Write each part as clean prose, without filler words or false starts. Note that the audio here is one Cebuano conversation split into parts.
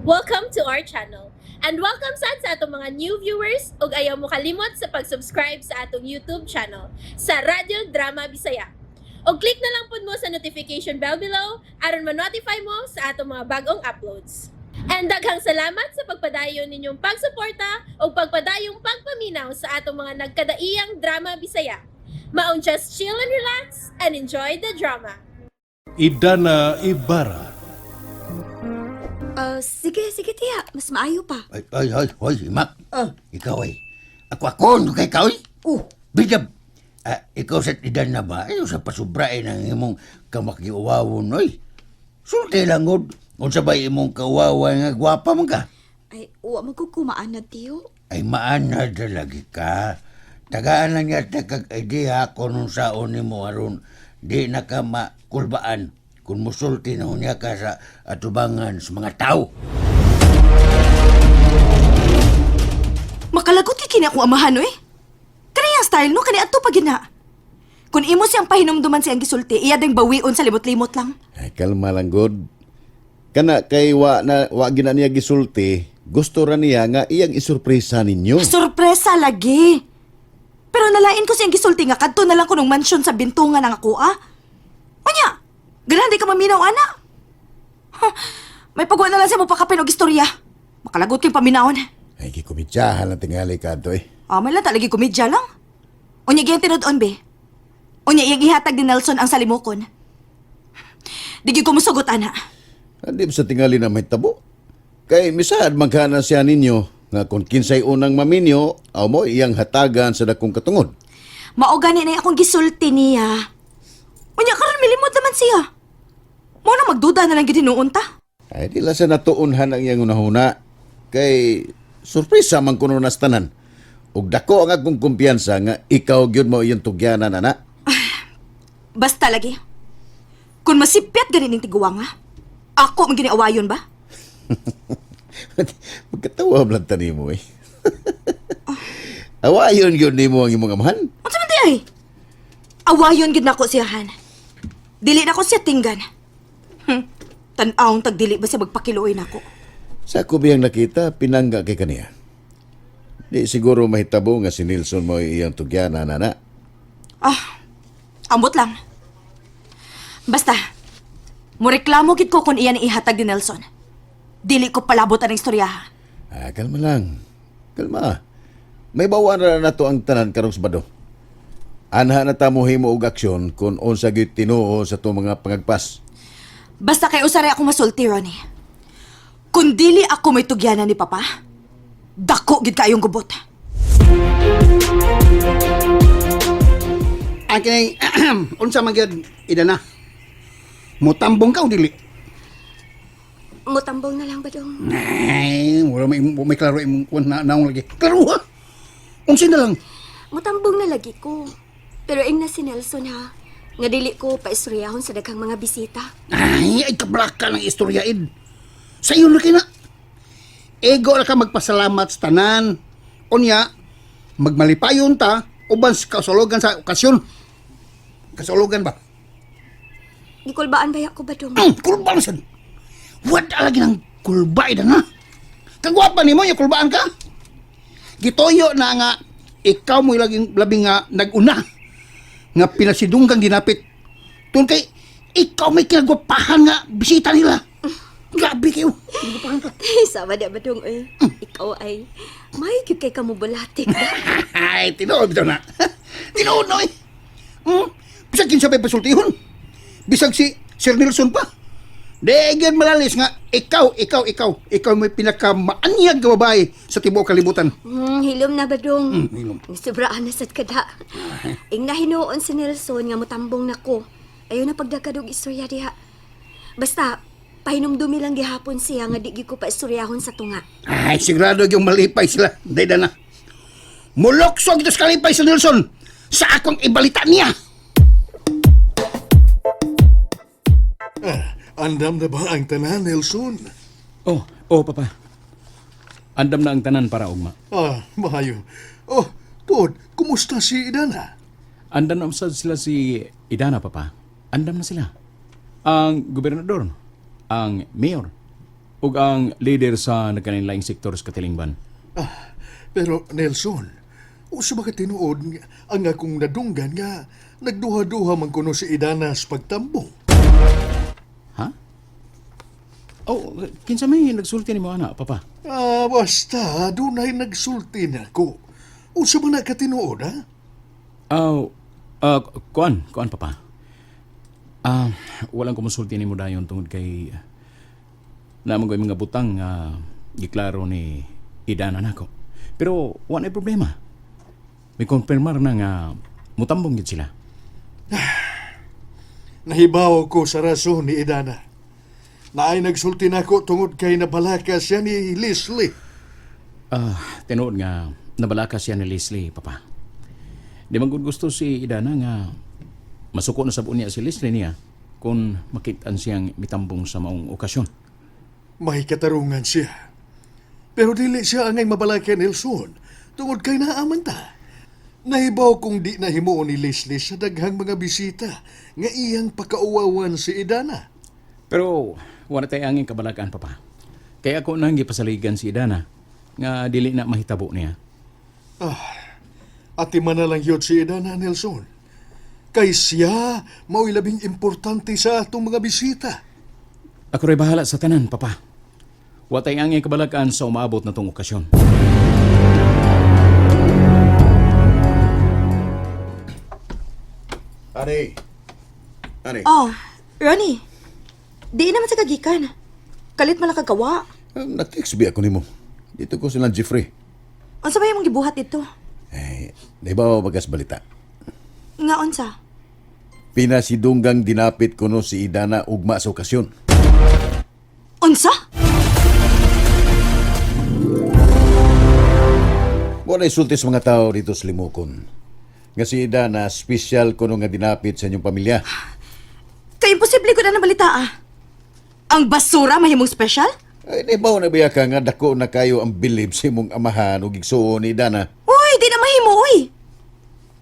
Welcome to our channel. And welcome sad sa atong mga new viewers ug ayaw mo kalimot sa pag-subscribe sa atong YouTube channel sa Radyo Drama Bisaya. Og click na lang pud mo sa notification bell below aron ma-notify mo sa atong mga bagong uploads. And daghang salamat sa pagpadayon ninyong pagsuporta ug pagpadayong pagpaminaw sa atong mga nagkadaiyang drama Bisaya. Maong just chill and relax and enjoy the drama. Idana Ibarra. Ah, sige, sige tiya. Mas maayo pa. Ay, ay, ay, hoy, Mak. Ah. Ikaw ay. Ako ako, no kay ikaw ay. Oh. Bidab. Ah, ikaw sa idan na ba? Ayaw sa pasubrain ang imong kamakiuwawon, oy. Sulti lang, god. Unsa ba imong kauwawa nga gwapa man ka? Ay, uwa magkukumaan na tiyo. Ay maana lagi ka. Tagaan lang niya kag idea kung unsaon nimo aron di na ka makulbaan kung musulti na unya ka sa atubangan sa mga tao. Makalagot kay kini akong amahan, oy. Kani ang style no, kani adto pa gid na. Kung imo siyang pahinumduman siyang gisulti, iya ding bawion sa limot-limot lang. Ay, kalma lang god. Kana kay wa na wa gina niya gisulti, gusto ra niya nga iyang isurpresa ninyo. Sorpresa lagi. Pero nalain ko siyang gisulti nga kadto na lang ko nung mansyon sa bintungan ang ako, ah. Unya, ganahan di ka maminaw, ana. Ha, may pagwa na lang siya mo pakapin og istorya. Makalagot kay paminawon. Ay gikomedyahan lang tingali kadto eh. Ah, may lang talagi komedya lang. Unya giyang tinud-on, be. Unya iyang ihatag ni Nelson ang salimokon. Di gyud ko musugot, ana. Andi sa tingali na may tabo. Kay misad magkana siya ninyo nga kung kinsay unang maminyo, aw mo iyang hatagan sa dakong katungod. Mao gani na akong gisulti niya. Unya karon milimot naman siya. Mao na magduda na lang gid hinuon ta. Ay di lang sa natuunhan ang iyang unahuna. Kay surpresa man kuno nas tanan. Ug dako ang akong kumpiyansa nga ikaw gyud mo iyang tugyanan ana. Basta lagi. Kung masipyat gani ning tiguang ha. Ako man gini awayon ba? Magkatawa lang tani mo eh. Awayon yun nimo ang imong amahan. Unsa man di ay? Awayon gid nako siya han. Dili nako siya tinggan. Tan-awng tagdili ba siya magpakiluoy nako. Sa ako biyang nakita, pinangga kay kaniya. Di siguro mahitabo nga si Nilsson mo iyang tugyanan, ana. Ah, ambot lang. Basta, moreklamo gid ko kung iyan ihatag ni Nelson. Dili ko palabot ang istorya. Ha. Ah, kalma lang. Kalma. May bawa na nato ang tanan karong Sabado. Anha na ta mo himo og aksyon kung unsa gyud tinuo sa itong mga pangagpas. Basta kay usaray ako masulti, Ronnie. Kung dili ako may tugyanan ni Papa, dako gid kayong gubot. Okay, unsa man gyud ida na. Mutambong ka o dili? Mutambong na lang ba dong? Ay, wala may may klaro imong kuan na naong lagi. Klaro ha. Unsa na lang? Mutambong na lagi ko. Pero ing na si Nelson ha. Nga dili ko paistoryahon sa daghang mga bisita. Ay, ay kablaka ng istorya id. Sa iyo lagi na. Ego ra ka magpasalamat sa tanan. Unya, magmalipayon ta uban sa kasulugan sa okasyon. Kasulugan ba? Gikulbaan ba ko ba dong? Kulba na sad. Wala lagi ng kulba ida na. Kagwapa nimo yung kulbaan ka. Gitoyo na nga ikaw mo laging labing nga naguna nga pinasidunggang ginapit. Tun kay ikaw may kinagwapahan nga bisita nila. Grabe kayo. Kinagwapahan ka. Sama di ba dong eh. Ikaw ay may gyud kay kamubulatik ba? Ay, tinuod bitaw na. Tinuod na eh. Bisag kinsa pa'y pasultihon. Bisag si Sir Nelson pa. Di gyud malalis nga ikaw, ikaw, ikaw, ikaw may pinakamaanyag nga babae sa tibuok kalibutan. Hilom na ba dong? Hilom. Sobraan na sad kada. Ing nahinuon si Nelson nga mutambong nako. Ayaw na pagdagkadog istorya diha. Basta pahinumdumi lang gihapon siya nga di gyud ko paistoryahon sa tunga. Ay, sigurado yung malipay sila. Di na na. Muluksog ito sa kalipay si Nelson sa akong ibalita niya. Andam na ba ang tanan, Nelson? Oh, papa. Andam na ang tanan para ugma. Ah, mahayo. Oh, tuod, kumusta si Idana? Andam na usad sila si Idana, papa. Andam na sila. Ang gobernador, ang mayor, Ug ang leader sa nagkalain-laing sektor sa katilingban. Ah, pero Nelson, usa ba ka tinuod nga ang akong nadunggan nga nagduha-duha man kuno si Idana sa pagtambong? Ha? Oh, kinsa may nagsulti nimo ana, papa? Ah, basta dunay nagsulti nako. Unsa man na katinuod ha? Oh, kuan, papa. Ah, walang kumusulti nimo dayon tungod kay naman ko mga butang nga giklaro ni Idana nako. Pero wala na problema. May konfirmar na nga mutambong gid sila. Nahibaw ko sa rason ni Idana. Naay nagsulti nako tungod kay nabalaka siya ni Leslie. Ah, tinuod nga nabalaka siya ni Leslie, papa. Di man gud gusto si Idana nga masuko na sa buon niya si Leslie niya kung makitaan siyang mitambong sa maong okasyon. May katarungan siya. Pero dili siya angay mabalaka Nelson tungod kay naaman ta. Nahibaw kung di na himuon ni Leslie sa daghang mga bisita nga iyang pakauwawan si Idana. Pero wala tayo angin kabalakaan, papa. Kaya ako nang gipasaligan si Idana nga dili na mahitabo niya. Ati man na lang yun si Idana Nelson. Kay siya mao'y labing importante sa atong mga bisita. Ako rin bahala sa tanan, papa. Watay angin kabalakaan sa umaabot na tong okasyon. Ani. Ani. Oh, Ronnie. Di naman sa kagikan. Kalit man lang kagawa. Nag-text bi ako nimo. Dito ko sila Jeffrey. Unsa ba imong gibuhat dito? Eh, naibaw bagas balita. Nga unsa? Pinasidunggang dinapit kuno si Idana ugma sa okasyon. Unsa? Wala insulti sa mga tao dito sa Limukon. Nga si Idana, special kuno nga dinapit sa inyong pamilya. Kay imposible ko na nabalita ah. Ang basura mahimong special? Ay, naibaw na biya ka nga dako na kayo ang bilib sa imong amahan ug igsuon ni Idana. Uy, di na mahimo uy.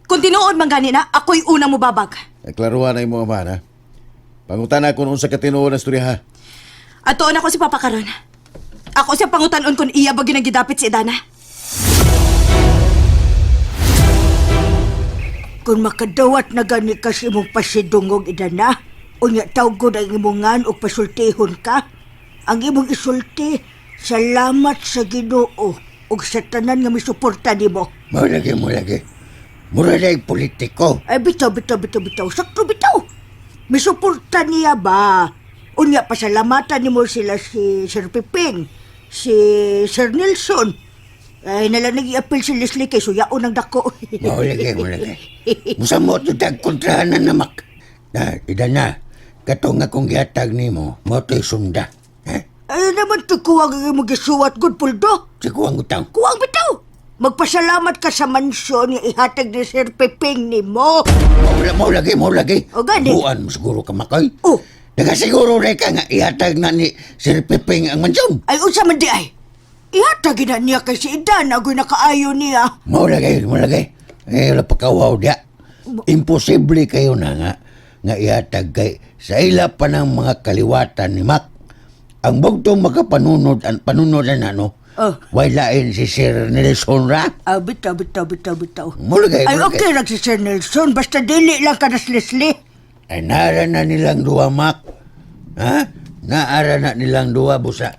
Kung tinuod man gani na, ako'y unang mubabag. Ay, Klaruhan na imong amahan, ha? Pangutana kung unsa ka tinuod ang istorya, ha? Atuon ako si Papa karon. Ako siya pangutanon kung iya ba ginagidapit si Idana. Kung makadawat na gani ka sa imong pasidungog idana, unya tawgod ang imong ngan og pasultihon ka. Ang imong isulti, salamat sa Ginoo ug sa tanan nga misuporta nimo. Mo lagi, mo lagi. Mura na yung politiko. Ay bitaw bitaw bitaw bitaw sakto bitaw. Misuporta niya ba? Unya pasalamatan nimo sila si Sir Piping, si Sir Nelson. Ay nalang nag-i-appeal si Leslie kay suyaon ang dako. Mo lagi, mo lagi. Musamot yung tag kontrahanan na mak. Na, ida na. Katong akong gihatag nimo, mo to'y sunda. Eh? Ay naman to kuwang ang imong gisuwat good puldo. Si kuwang utang. Kuwang bitaw. Magpasalamat ka sa mansyon nga ihatag ni Sir Pepeng nimo. Mo lagi, mo lagi. O, gani. Buwan mo siguro ka makoy. Oh. Nagasiguro rin ka nga ihatag na ni Sir Pepeng ang mansyon. Ay unsa man di ay. Ihatag na niya kay si Idan agoy nakaayo niya. Mo lagi, mo lagi. Eh, wala pa kawaw diya. Imposible kayo na nga nga ihatag kay sa ila pa ng mga kaliwatan ni Mac. Ang bugtong makapanunod ang panunod na ano, Oh. way lain si Sir Nelson ra. Ah, bitaw bitaw bitaw bitaw. Mo lagi, Ay mo lagi. okay lang si Sir Nelson basta dili lang ka na si Leslie. Ay nara na nilang duwa, Mac. Ha? Naara na nilang duwa, busa.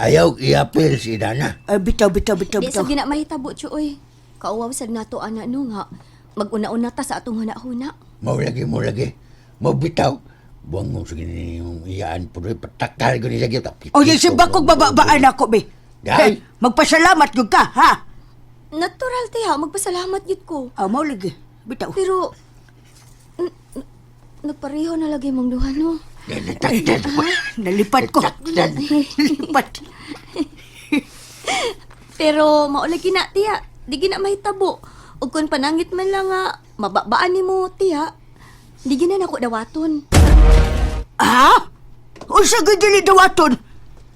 Ayaw iapil si Dana. Ay bitaw bitaw bitaw Di bitaw. sa gina mahitabo chuoy. Kauwaw sad nato ana no nga maguna-una ta sa atong huna-huna. Mo lagi, mo lagi. Mo bitaw. Buwang mo sige niyong iyaan po rin. Patakal ko niya kita. O yung si Bakog bababaan ako be. Dahil? Hey, magpasalamat gyud ka ha. Natural tiha, magpasalamat gyud ko. Ah, mao lagi. Bitaw. Pero nagpareho na lagi mong duha no. Natakdan. Nalipat ko. Natakdan. Nalipat. Pero mao lagi na tiya, di gina mahitabo. Ug kun panangit man lang nga mababaan nimo tiya, di gina nako dawaton. Ha? Unsa gyud dili dawaton?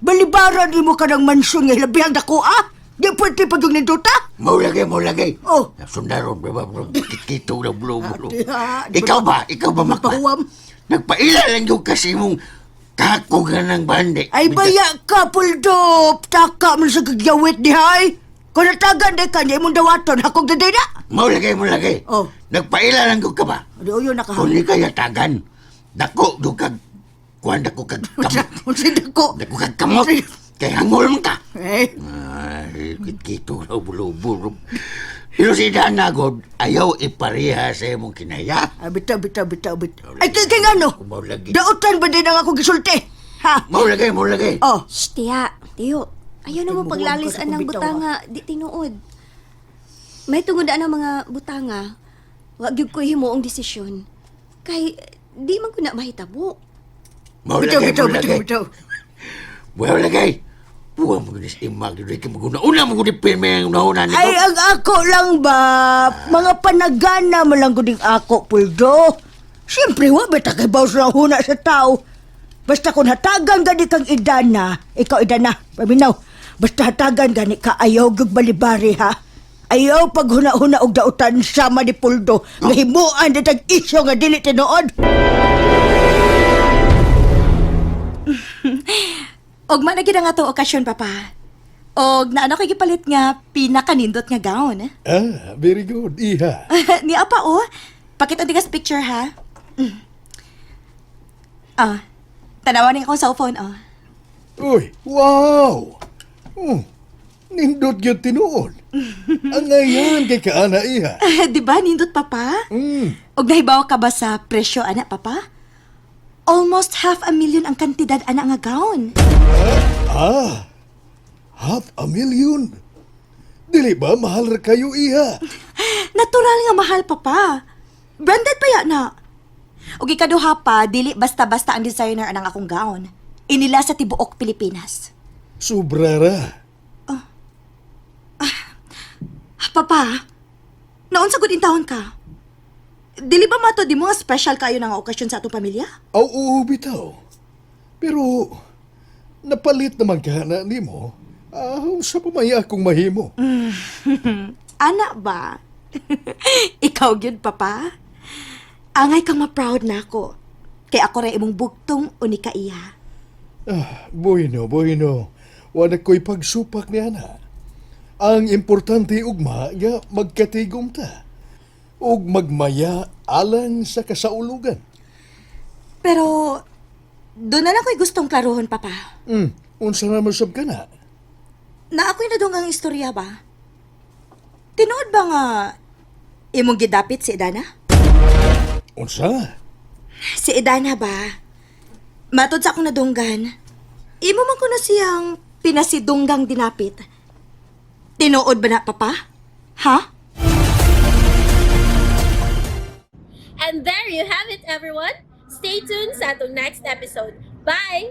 Balibaran nimo ka ng mansyon nga hilabihang dako ah? Di pwede pa yung ninduta? Mo lagi, mo lagi. Oh. Sundaro, ba, bro? Kito na, bro, bro. Ah, Ikaw ba? Ikaw ba, Mac? Pahuwam. Nagpaila lang yung kasi mong Kako ka ng bandi. Ay baya ka, Puldo. Taka man sa kagyawit ni hay. Kung natagan di ka, niya imong dawaton. Hakog na din na. Mao lagay, mo lagay. Oh. Nagpaila lang ko ka ba? Di uyo na ka. Kung di ka yatagan, dako do kag kuan dako kag kamot. Unsa dako? Dako kag kamot. Kay hangol man ka. Eh, Ay, kito na bulo-bulo. Pero si Dana, God, ayaw ipareha sa imong kinaya. ah, bitaw, bitaw, bitaw, bitaw. Ay, kay kay ngano? Mao lagi. Dautan ba din ang ako gisulti? Ha? Mao lagay, mao lagay. Oh. Shh, tiya. Tiyo, ayaw na mo Tibuan paglalis ka sa anang bitaw, butanga, di tinuod. May tungod ang mga butanga, wa gyud ko himuong desisyon. Kay di man ko na mahitabo. Mao Bitaw, lagay, bitaw, mao bitaw, lagay. bitaw. Mao lagay. Buwa mo gud imag dito kay maguna-una mo gud pirmi ang una-una nito. Ay, ang ako lang ba? Mga panagana man lang guding ako, Puldo. Siyempre, wa ba ta kay baws na huna sa tao? Basta kung hatagan gani kang idana, ikaw idana, paminaw. Basta hatagan gani ka, ayaw gyud balibari ha. Ayaw paghuna-huna og dautan sama ni Puldo. Nga himuan ditag isyo nga dili tinuod. Og man na gid ang atong okasyon, Papa. Og naano kay gipalit nga pinakanindot nga gown. Ah, very good, iha. Ni apa oh. Pakita digas picture ha. Mm. Ah. Tanawan ni akong cellphone oh. Uy, wow! Oh, nindot gyud tinuod. Ang ngayon kay kaana iha. Di ba nindot papa? Mm. Og nahibaw ka ba sa presyo ana papa? Almost half a million ang kantidad ana nga gown. Ah, half a million. Dili ba mahal ra kayo iha? Natural nga mahal papa. Branded pa ya na. Og ikaduha pa, dili basta-basta ang designer anang akong gown. Inila sa tibuok Pilipinas. Sobra ra. Ah, Papa, naon sa good intawon ka? Dili ba mato di mo nga special kayo nga okasyon sa atong pamilya? Aw, oo, bitaw. Pero, napalit naman ka na nimo. Ah, sa pamaya akong mahimo. Ana ba? Ikaw gyud, papa. Angay kang ma-proud na ako. Kay ako ra imong bugtong unika iya. Ah, bueno, bueno. Wala ko'y pagsupak ni ana. Ang importante ugma nga magkatigom ta. Ug magmaya alang sa kasaulugan. Pero doon na lang ko'y gustong klaruhon, papa. Unsa naman sab ka na? Na ako'y nadunggang istorya ba? Tinuod ba nga imong gidapit si Idana? Unsa? Si Idana ba? Matod sa akong nadunggan, imo man kuno siyang pinasidunggang dinapit. Tinuod ba na, papa? Ha? And there you have it, everyone. Stay tuned sa atong next episode. Bye!